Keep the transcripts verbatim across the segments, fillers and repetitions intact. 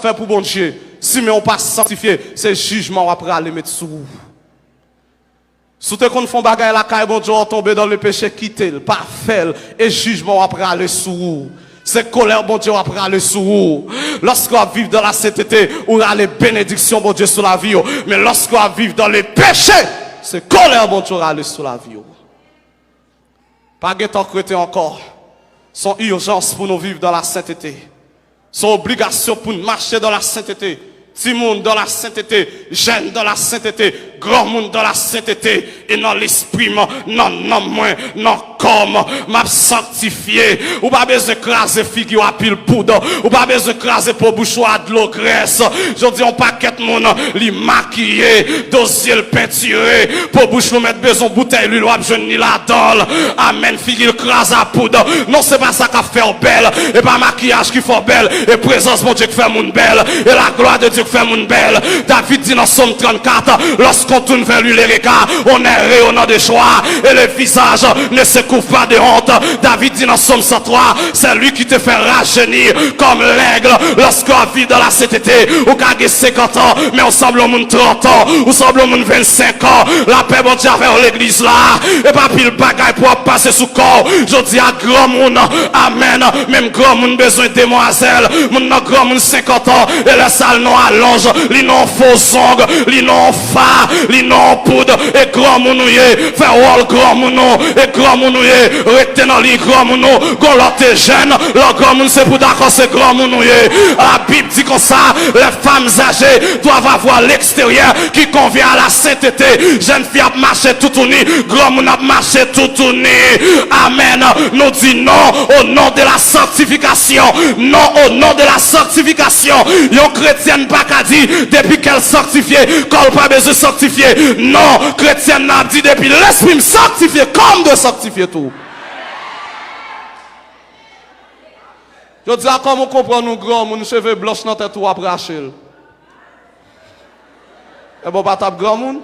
fè pou Bondye, si men w pa sanktifye, se jijman w ap rale met sou ou. Si w te konn fè yon bagay lakay Bondye, w tonbe dan le peche, kite l, pa fè l, e jijman w ap rale sou ou. Se kolè Bondye w ap rale sou ou. Lòske w ap viv dan lasentete, ou rale benediksyon Bondye sou lavi w. Men lòske w ap viv dan le peche, se kolè Bondye w rale sou lavi w. Pa gen tan k rete ankò. Se yon ijans pou nou viv dan lasentete. Se yon obligasyon pou n mache dan lasentete. Timoun dan lasentete, jèn dan lasentete, granmoun dan lasentete, e nan lespri m, nan nanm mwen, nan kò m, m ap sanktifye. Ou pa bezwen kraze figi w a pil poud. Ou pa bezwen kraze po bouch ou a dlo grès. Jodi a, yon pakèt moun, li makiye, do zye l pentire, po bouch nou mèt bezwen boutèy lwil, w ap jwenn li ladan l. Amèn, figi l kraze a poud. Non, se pa sa k ap fè w bèl. E pa makiyaj ki fè w bèl. E prezans Bondye k fè moun bèl. E la gloire de Dieu k fè moun bèl. David di nan Sòm trannkat, lorsqu'on tourne vers lui les regards, on est rayonnant de joie, et le visage ne se couvre pas de honte. David di nan Sòm san twa, c'est lui qui te fait rajeunir comme l'aigle. Lorsque w ap viv dans la sainteté, ou ka gen senkant an, men ou sanble yon moun trant an, ou sanble yon moun vennsenk an. Lapè Bondye avè w, legliz la. E pa pil bagay pou w ap pase sou kò w. Jodi a, granmoun, amèn, menm granmoun bezwen demwazèl. Moun nan granmoun senkant an, e lè sa l nan alonj, li nan fo zong, li nan fa, li nan poud, e granmoun ou ye, fè wòl granmoun ou, e granmoun ou ye, rete nan liy granmoun ou. Gon lòt te jèn, lè w granmoun se pou dakò se granmoun ou ye. Labib di konsa, les femmes âgées doivent avoir l'extérieur qui convient à la sainteté. Jèn fi ap mache toutouni, granmoun ap mache toutouni. Amèn. Nou di non au nom de la sanctification. Non au nom de la sanctification. Yon kretyèn pa ka di, depi kè l sanktifye, kò l pa bezwen sanktifye. Non, kretyèn nan ap di, depi lespri m sanktifye, kò m dwe sanktifye tou. Jodi a, kòman w konprann yon granmoun, cheve blanch nan tèt ou, w ap rache l? Ebyen, w pa t ap granmoun?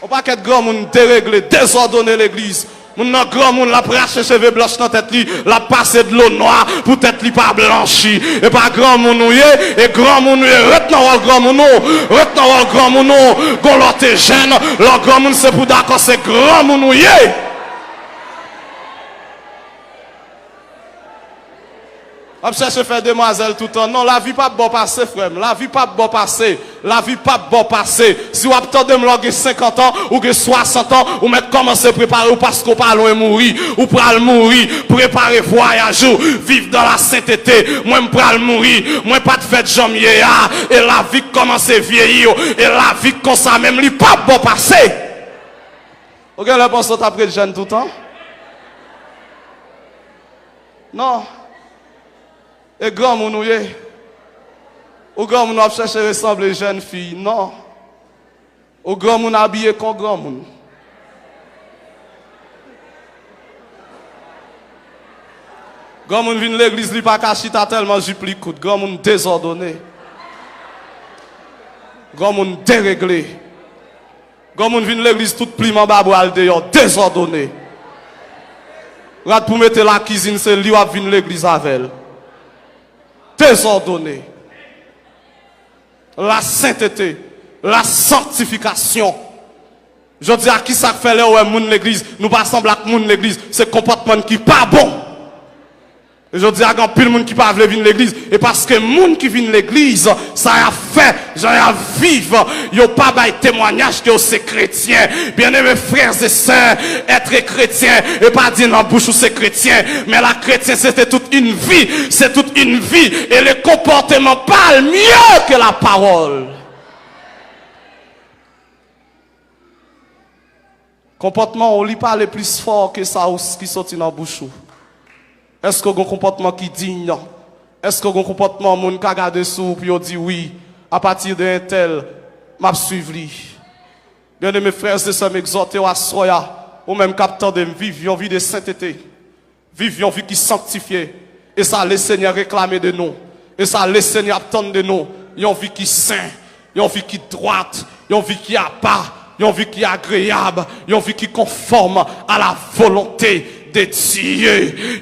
Yon pakèt granmoun deregle, dezòdone legliz. Moun nan granmoun, l ap rache cheve blanch nan tèt li, l ap pase dlo nwa pou tèt li pa blanchi. E pa granmoun ou ye, e granmoun ou ye, ret nan wòl granmoun ou, ret nan wòl granmoun ou. Gon lè w te jèn, lè w granmoun se pou dakò se granmoun ou ye. W ap chèche fè demwazèl toutan. Non, lavi p ap ba w pase, frè m. Lavi p ap ba w pase. Lavi p ap ba w pase. Si w ap tande m lè w gen senkant an, ou gen swasant an, ou mèt kòmanse prepare w paske w pa lwen mouri. Ou pral mouri. Prepare vwayaj ou. Viv dans la sainteté. Mwen, m pral mouri. Mwen pa t fèt jan m ye a. E lavi k kòmanse vyeyi w. E lavi k konsa menm, li p ap ba w pase. Ou gen lè panse w t ap ret jèn toutan? Non. E granmoun ou ye? Ou granmoun w ap chèche resanble jèn fi? Non. Ou granmoun abiye kon granmoun. Granmoun vin legliz, li pa ka chita tèlman jip li kout. Granmoun dezòdone. Granmoun deregle. Granmoun vin legliz, tout plim anba bra l deyò, dezòdone. Rad pou mete lakizin, se li w ap vin legliz avè l. Dezòdone. La sainteté, la sanctification. Jodi a, kisa k fè lè w wè moun legliz, nou pa sanble ak moun legliz, se konpòtman n ki pa bon. E jodi a, gen anpil moun ki pa vle vin legliz. E paske moun ki vin legliz, sa y ap fè, jan y ap viv, yo pa bay temwanyaj ke yo se kretyen. Bien-aimés frères et sœurs, être chrétien, e pa di nan bouch ou se kretyen, men la chrétienté, c'est toute une vie, c'est toute une vie. Et le comportement parle mieux que la parole. Konpòtman w, li pale plis fò ke sa w, ki soti nan bouch ou. Èske w gen yon konpòtman ki diy? Èske w gen yon konpòtman moun ka gade sou ou pou yo di, wi, apati de entèl, m ap swiv li? Bien-aimés frères et sœurs, m egzòte w aswè a, ou menm k ap tande m, viv yon vi de senteté. Viv yon vi ki sanktifye. E sa Lesenyè reklame de nou. E sa Lesenyè ap tann de nou. Yon vi ki sen, yon vi ki dwat, yon vi ki apa, yon vi ki agreyab, yon vi ki konfòm a la volonte de Dye,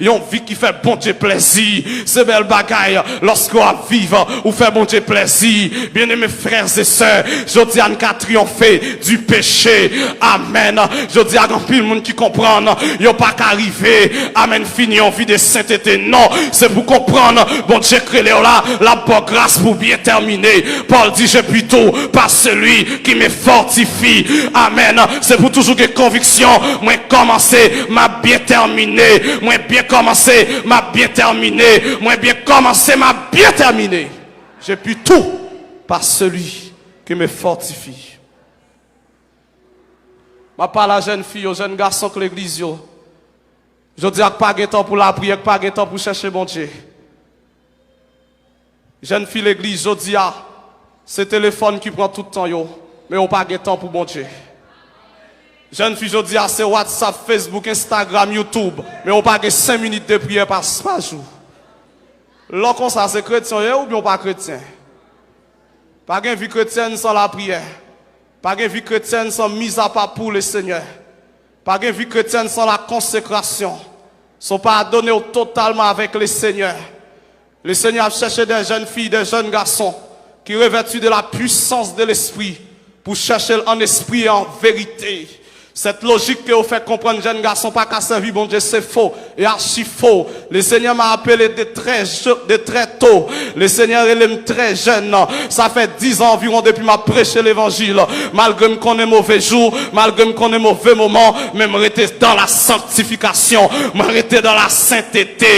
yon vi ki fè Bondye plèzi. Se bèl bagay lòske w ap viv, ou fè Bondye plèzi. Byeneme frè e sè, jodi a n ka triyonfe di peche. Amèn. Jodi a, gen anpil moun ki konprann yo pa ka rive, amèn, fini yon vi de sentete. Non, se pou konprann Bondye k rele w la, l ap ba w gras pou byen tèmine. Pòl di, je puis tout par celui qui me fortifie. Amèn. Se pou toujou gen konviksyon, mwen kòmanse, m ap byen tèmine. Mwen byen kòmanse, m ap byen tèmine. Mwen byen kòmanse, m ap byen tèmine. Je puis tout par celui qui me fortifie. M ap pale a jèn fi yo, jèn gason k legliz yo. Jodi a k pa gen tan pou lapriyè, k pa gen tan pou chèche Bondye. Jèn fi legliz jodi a, se telefòn ki pran tout tan yo, men yo pa gen tan pou Bondye. Jèn fi jodi a, se WhatsApp, Facebook, Instagram, YouTube, men yo pa gen senk minit de priyè pa, pa jou. Lò konsa, se kretyen w ye oubyen w pa kretyen? Pa gen vi kretyèn san lapriyè. Pa gen vi kretyèn san mizapa pou Lesenyè. Pa gen vi kretyèn san lakonsekrasyon. San w pa adone w totalman avèk Lesenyè. Lesenyè ap chèche de jèn fi, de jèn gason ki revèti de la puissance de l'Esprit pou chèche l an espri e an verite. Sèt lojik ke yo fè konprann jèn gason pa ka sèvi Bondye se fo e achi fo. Lesenyè m a apele de trè je-, de trè to. Lesenyè rele m trè jèn. Sa fè diz an anviwon depi m ap preche levanjil. Malgre m konnen move jou, malgre m konnen move moman, men m rete dan la sanktifikasyon. Mwen rete dan la sentete.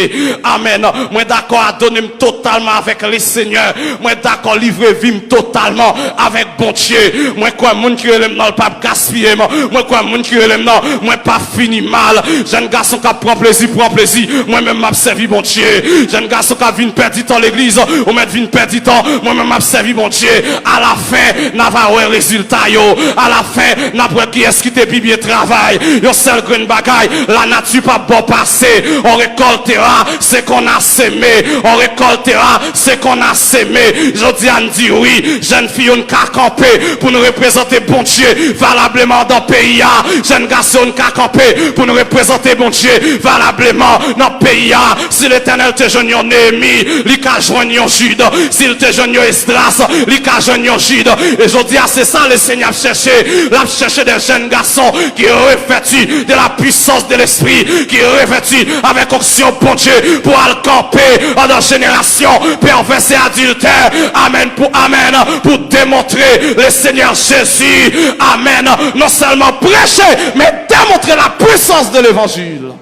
Amèn. Mwen dakò adone m totalman avèk Lesenyè. Mwen dakò livre vi m totalman avèk Bondye. Mwen kwè moun ki rele m nan, l p ap gaspiye m. Mwen kwè moun ki rele m nan, mwen p ap fini mal. Jèn gason k ap pran plezi, pran plezi. Mwen menm m ap sèvi Bondye. Jèn gason k ap vin pèdi tan legliz, ou mèt vin pèdi tan. Mwen menm m ap sèvi Bondye. Alafen, n a va wè rezilta yo. Alafen, n ap wè kiyès ki te pi byen travay. Yon sèl grenn bagay, lanati p ap ba w pase. On récoltera ce qu'on a semé. On récoltera ce qu'on a semé. Jodi a, n di wi. Jèn fi yo, n ka kanpe pou n reprezante Bondye valableman nan peyi a. Jèn gason yo, n ka kanpe pou n reprezante Bondye valableman nan peyi a. Si Letènèl te jwenn yon Neyemi, li ka jwenn yon Jid. Si l te jwenn yon Esdras, li ka jwenn yon Jid. E jodi a, se sa Lesenyè ap chèche. L ap chèche de jèn gason ki revèti de la puissance de l'Esprit, ki revèti avèk onksyon Bondye pou al kanpe andan jenerasyon pèvès e adiltè. Amèn pou amèn, pou demontre Lesenyè Jezi. Amèn. Non sèlman preche, men demontre la puissance de l'évangile.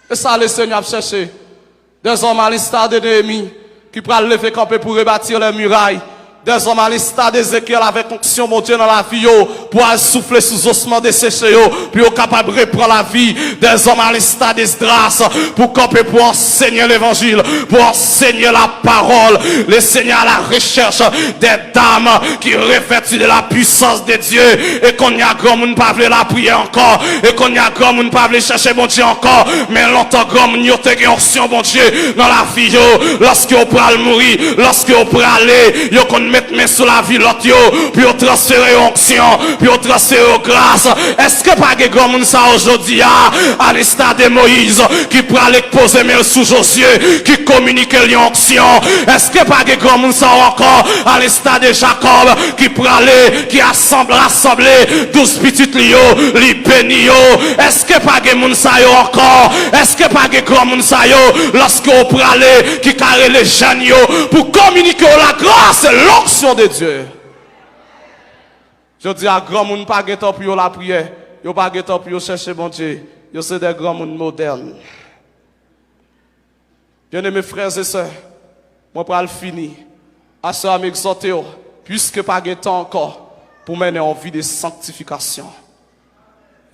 E sa Lesenyè ap chèche. Des hommes à l'instar de Néhémie ki pral leve kanpe pou rebâtir les murailles. Des hommes à l'instar d'Ézéchiel avèk onksyon Bondye nan lavi yo pou al soufle sou zosman deseche yo pou yo kapab repran lavi. Des hommes à l'instar d'Esdras pou kanpe pou anseye levanjil, pou anseye lapawòl. Lesenyè à la recherche des dames qui revêtent de la puissance de Dieu. E kounye a, granmoun pa vle lapriyè ankò. E kounye a, granmoun pa vle chèche Bondye ankò. Men lontan, granmoun yo te gen onksyon Bondye nan lavi yo. Lòske yo pral mouri, lòske yo prale, yo konn met men sou lavi lòt yo pou yo transfere yo onksyon, pou yo transfere yo gras. Èske pa gen granmoun sa yo jodi a, à l'instar de Moïse, ki prale, k poze men l sou Jozye, ki kominike l yon onksyon? Èske pa gen granmoun sa yo ankò, à l'instar de Jacob, ki prale, ki asanble, rasanble douz pitit li yo, li beni yo? Èske pa gen moun sa yo ankò? Èske pa gen granmoun sa yo, lòske w prale, ki ka rele jèn yo pou kominike yo la grâce et l'onction de Dieu? Jodi a, granmoun pa gen tan pou yo lapriyè, yo pa gen tan pou yo chèche Bondye, yo se de granmoun modèn. Byeneme frè e sè, mwen pral fini. Aswè a, m egzòte w, piske pa gen tan ankò, pou mennen yon vi de sanktifikasyon,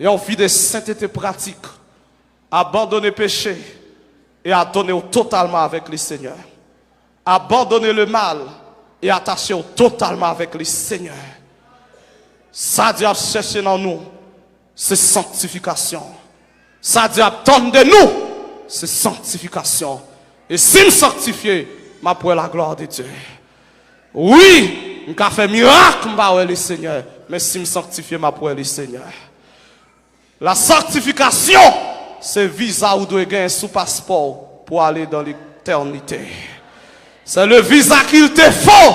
yon vi de sentete pratik. Abandone peche e adone w totalman avèk Lesenyè. Abandone le mal e atache w totalman avèk Lesenyè. Sa Dye ap chèche nan nou, se sanktifikasyon. Sa Dye ap tann de nou, se sanktifikasyon. E si m sanktifye, m ap wè laglwa de Dye. Wi, m ka fè mirak, m pa wè Lesenyè, men si m sanktifye, m ap wè Lesenyè. La sanctification, se viza ou dwe gen sou paspò w pou ale dans l'éternité. C'est le visa qu'il te faut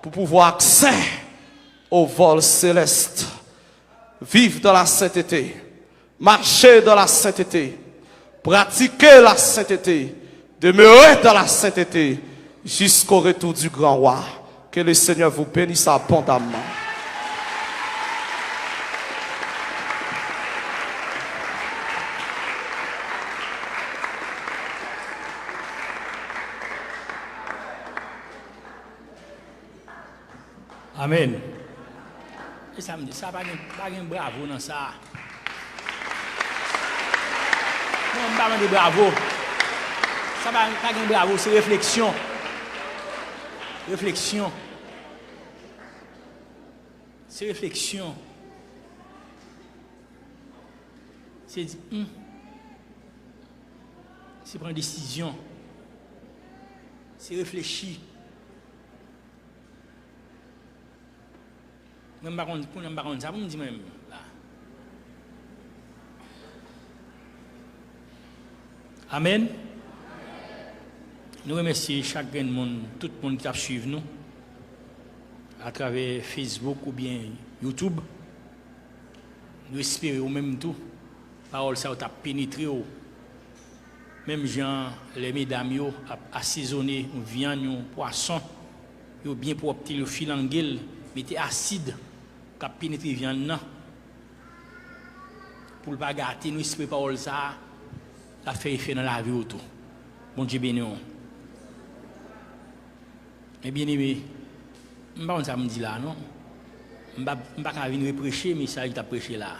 pour pouvoir accès au vol céleste. Vivre dans la sainteté, marcher dans la sainteté, pratiquer la sainteté, demeurer dans la sainteté jusqu'au retour du grand roi. Que le Seigneur vous bénisse abondamment. Amèn. E sa m di, sa pa gen, pa gen bravo nan sa. Non, m pa mande bravo. Sa pa, pa gen bravo, se refleksyon. Refleksyon. Se refleksyon. Se di, hmm. Se pran desizyon. Se reflechi. Mwen, m pa konn, kounye a m pa konn sa pou m di mwen menm la. Amèn. Nou remèsye chak grenn moun, tout moun ki t ap swiv nou atravè Facebook oubyen YouTube. Nou espere ou menm tou, pawòl sa yo t ap penetre w. Menm jan lè medam yo ap asezone yon vyann, yon pwason, yo byen pwòpte l, yo filange l, mete asid k ap penetre vyann nan pou l pa gate. Nou espere pawòl sa a, l ap fè efè nan lavi w tou. Bondye beni w. Men byeneme, m pa konn sa m di la non. M pa, m pa ka vin repreche mesaj li t ap preche la.